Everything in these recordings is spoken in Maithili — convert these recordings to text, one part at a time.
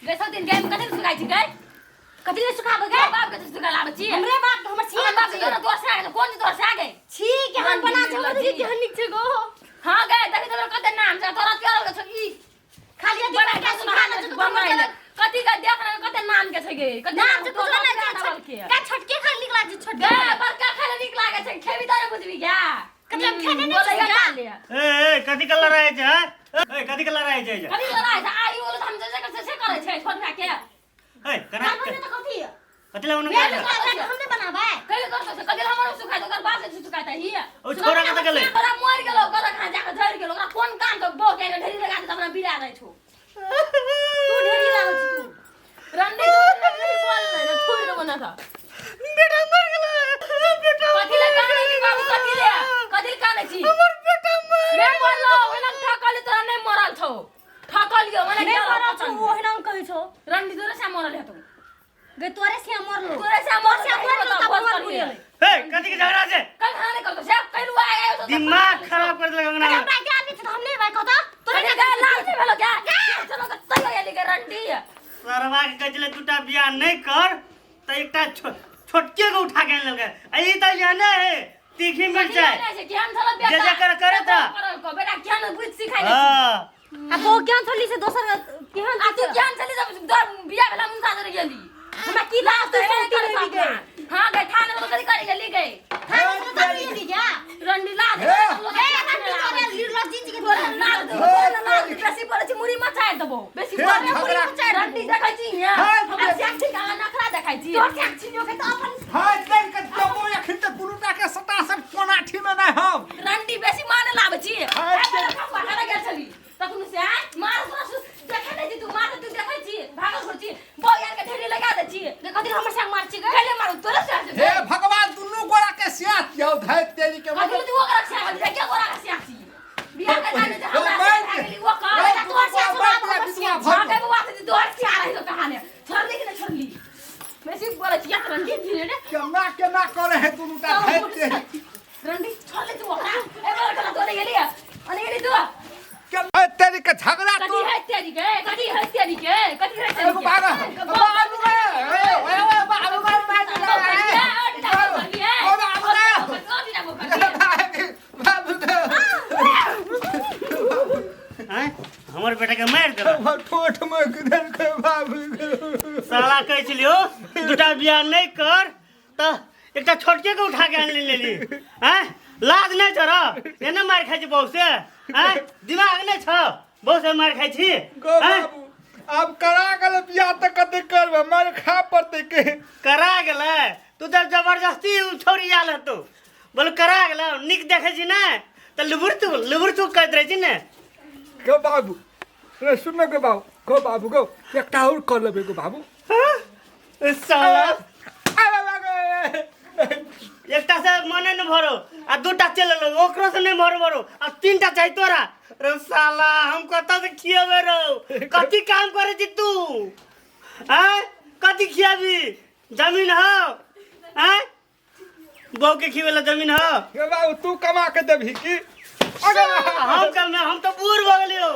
गए सब दिन गए कथि सुखाइ छी गए? कथी ले सुखाबै गए? बाप के सुखा लाबै छी। हमरे बाप के हमर छी। हमर बाप के तोरा दोस्त से आ गेल, कोन दोस्त से आ गए? छी केहन बना छै हमर, देखी केहन नीक छै गो। हां गए, देखी तोरा कते नाम छै, तोरा प्यार हो छौ ई। खाली अथी बड़ा बड़का के सुखा ले छै सुखा तऽ कथी के देख रहे, कते नाम के छै गे, कते नाम छै कुछो नहि छै। डबल के। का छोटके खाली नीक लागै छै छोटके? गे बड़का खाय नीक लागे छै, खेबी तऽ बुझबी गे। कथी हम खेने नहि बोलै छियै का गे? ले। ए ए, कथी के लड़ाइ छै हैं? ए, कथी के लड़ाइ छै? कथी लड़ाइ छै? आई बोलो तऽ हम जे जे से करै छै छोट भाई के। ए, कना ना बने तऽ कथी? कथी ला मेरे उन्हें हम नहि बनाबै। कहिले कर सकै, कथी हमर सुखाइ ओकर बाप से सुखाइ ही। ओ छोरा कतऽ गेलै? तोरा मर गेलो, ओकर खा जाके झड़ गेलो, ओकरा कोन काम तो बहु के ढेरी लगा दे अपना बिरा रहै छौ। तू ढेरी लागल छी तू। रंडी तू नहीं बोल नहीं छोड़ देबो ना था। बेटा मर गेलै, बेटा। कथी ले कानै छी बाबू? कथी ले, कथी ले कानै छी? हमर बेटा मर नहीं मरलो, ओहिना ठकल, तोरा नहीं मरल छौ, ठकलियो मने। नहि गेलो मरल छौ, पतंग। ओहिना कहै छौ। रंडी तोरे से मरल हेतौ। गे तोरे से मरलो। तोरे से मरल। से मरलो तऽ भोज अपन करिहे। ए, कथी के झगड़ा छै? कल खाना नहीं करतो से कल हुआ आयो तो दिमाग खराब कर देलक अंगना में। हमरा के आदमी छै तऽ हम नहि भाइ कहता तोरे तोरे। के लाल से भेलो क्या? चलो कतई आली के रंडी। सरवा के कहै छलै दूटा बियाह नहि कर तऽ एकटा छोटके के उठा के आनि लेलकै। आ ई तऽ जाने है तीखी मिरचाई नहीं छै ज्ञान छलो बेटा। जे जे कर करे तऽ। करल को बेटा ज्ञान बुझ सिखाइ नै। हँ। आ बहु ज्ञान छोड़ली से दोसर केहन? आ तू ज्ञान छली जब दर बियाह भेला मुंसा जरे गेली। हमरा की लाज तो तो हे सौती कर नहीं सपना। गए। हां गए, थाने में करी करी गेली गए। थाने से तो नहीं जा। रंडी ला दे। ए रंडी तोरे निर्लज्जी जी के तोरा लाज दे, तोरा लाज दे, बेसी बोलै छी मुरी मचाइ देबो। बेसी हे बोलै मुरी झगड़ा। मचाइ रंडी देखै छी हियां। हे हमरा साक्षी के अहाँ नखरा देखै छी। तोर साक्षी जो के तो अपन हाय तेल के देबो एखन तऽ दुनूटा के सटासट कोनाठी में नहि हम। रंडी बेसी माने लाबै छी। हे ए, भागल गेल छली तखन से आय मार तोरा सु देखै नै छी तू, मार तू देखै छी, भागल घुर छी, बौ यार के ढेरी लगा दै छी। देखो दिन हमर संग मार छी गए। कैले मारू तोरा से? हे भगवान, दुनू गोरा के स्याह दियौ धैत तेरी के। कथी तू ओकरा से आबै के गोरा के से छी बियाह के जाने जे हमरा से भागली वो कर। रे, तोहर दुनू स्याह गोरा सुना, बाप रे, हमर विधवा स्याह। भऽ भागे बौआ से तोहर से आ रही तो कहाने छोड़ली कि नहीं छोड़ली? बेसी बोलै छी यार रंडी धीरे रे। केना केना करे है दुनूटा धैत तेरी। रंडी छोड़ली तू ओकरा? ए बोल कला तोरे गेली अने गेली तू। केना तेरी के झगड़ा कथी तू है तेरी के? कथी है तेरी के? कथी है तेरी एगो के? बाबा बाबू रे, ए ए बाबू बाबू बाबू बाबू। आँय, हमर बेटा के मारि देलक। ठोठ में गिरल के बाबू। साला कहै छलियो दूटा बियाह नहि कर तऽ एकटा छोटके के उठा के आनि लेली। आँय, लाज नहि छौ रौ? एना मारि खाइ छी बहू से? आँय, दिमाग नहि छौ? बहू से मारि खाइ छी? गो आँय? बाबू, आब करा गेल बियाह तऽ कते करबै, मार खा पड़तै के। करा गेलै? तू तऽ जबरदस्ती उ छौड़ी आयल हेतौ। बोल, करा गेलै? नीक देखै छी ने तऽ लुबुर तू लुबुर तू करैत रहै छी ने। गो बाबू रे, सुन गो बाबू, गो बाबू, गो एकटा और कर लेबै गो बाबू। हाँ? साला आबे बाबू। एकटा से मने नहि भरो आ दूटा चलि एलौ, ओकरो से नहि भरो भरो आ तीनटा चाही तोरा। रे साला, हम कतऽ से खियेबै रौ? कथी काम करै छी तू? आँय, कथी खियाबी? जमीन हौ? आँय, बहू के खियबै ला जमीन हौ? गो बाबू, तू कमा के देबही की? अगर हम कमे, हम तऽ बूढ़ भऽ गेलियौ,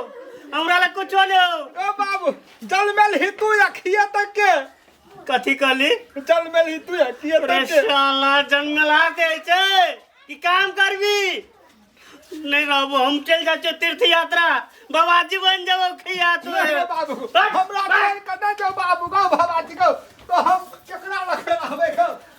हमरा लग कुछो नहि हौ। गो बाबू, जलमेल ही तू या खिया तक के। कथी कहली? जलमेल ही तू या खिया रे तक के। साला, जन्मला दे छै कि काम करबी? नहीं रहबो हम, चल जाइ छियौ तीर्थ यात्रा, बाबाजी बन जेबो। खिया तू। नहीं रे बाबू, हम